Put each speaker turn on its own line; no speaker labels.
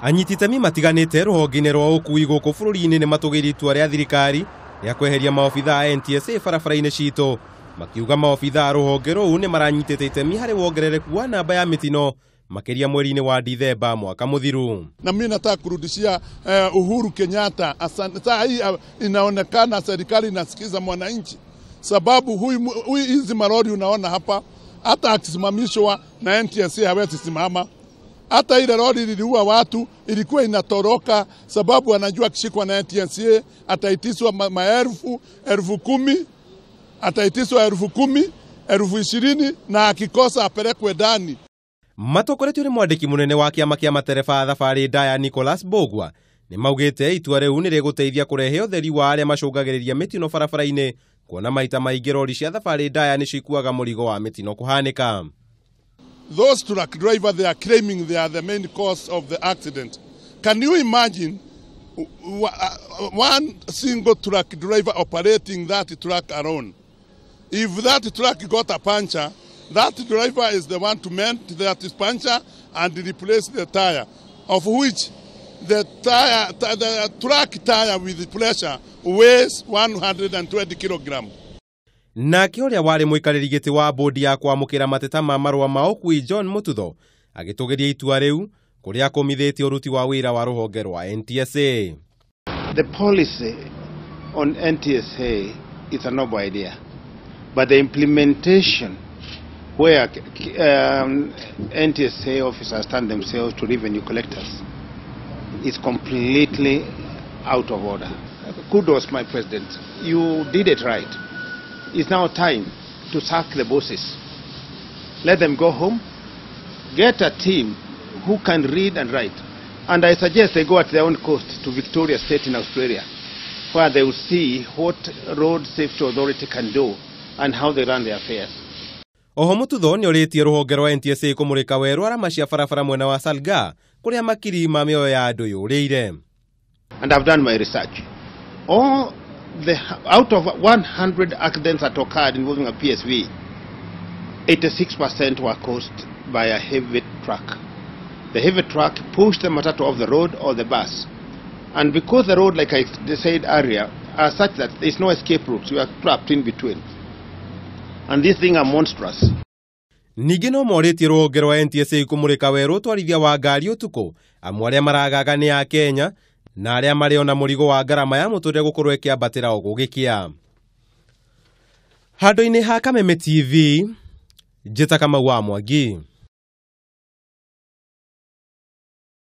Anyiti itemi matiganĩte rũhonge-inĩ rwa ũkui gũkũ bũrũri-inĩ nĩ matũgĩirie itua rĩa thirikari rĩa kweheria maobithaa a NTSA barabara-inĩ citũ, makiuga maobithaa a rũhonge rũu nĩ maranyitĩte itemi harĩ wongerereku wa namba ya mĩtino makĩria mweri-inĩ wa Dithemba mwaka mũthiru.
Na mimi nataka kurudishia Uhuru Kenyatta asante. Saa hii inaonekana serikali inasikiza mwananchi, sababu huyu hizi marori unaona hapa, hata akisimamishwa na NTSA hawezi simama. Hata ile lori liliua watu ilikuwa inatoroka, sababu anajua akishikwa na NTSA ataitiswa maelfu, 10,000, ataitiswa 10,000, 20,000, na akikosa apelekwe ndani.
Matokoretio nĩ mwandĩki mũnene wa kĩama kĩa matereba thabarĩ ndaya Nicholas Mbugua nĩ maugĩte itua rĩu nĩ rĩgũteithia kũrehe ũtheri wa arĩa macũngagĩrĩria mĩtino barabara-inĩ, kuona maita maingĩ rori cia thabarĩ ndaya nĩ cikuaga mũrigo wa mĩtino kũhanĩka.
Those truck drivers, they are claiming they are the main cause of the accident. Can you imagine one single truck driver operating that truck alone? If that truck got a puncture, that driver is the one to mend that puncture and replace the tire, of which the truck tire with the pressure weighs 120 kilograms.
Nake ũrĩa warĩ mũikarĩri gĩtĩ wa bodi ya kwamũkĩra mateta ma marũa ma ũkui John Mututho agĩtũgĩria itua rĩu kũrĩa akũmithĩtie ũruti wa wĩra wa rũhonge rwa NTSA.
The policy on NTSA is a noble idea, but the implementation where NTSA officers turn themselves to revenue collectors is completely out of order. Kudos, my president. You did it right. It's now time to sack the bosses. Let them go home. Get a team who can read and write. And I suggest they go at their own cost to Victoria State in Australia, where they will see what Road Safety Authority can do and how they run their affairs.
Oho Mututho nĩ orĩtie rũhonge rwa NTSA kũmũrĩka werũ arama cia barabara mwena wa Salga kũrĩa makiri ma mĩoyo ya andũ yũrĩire.
And I've done my research. Out of 100 accidents that occurred involving a PSV, 86% were caused by a heavy truck. The heavy truck pushed the matatu off the road or the bus. And because the road, like I said earlier, are such that there's no escape routes, you are trapped in between. And these things are monstrous.
Ningĩ no morĩtie rũhonge rwa NTSA kũmũrĩka werũ ũtwarithia wa ngari ũtukũ, amu arĩa maragaga nĩ a Kenya na arĩa marĩ ona mũrigo wa ngarama ya mũtũrĩre gũkorwo ĩkĩambatĩra o gũgĩkĩa. Handũ-inĩ ha Kameme TV, njĩta Kamau wa Mwangi.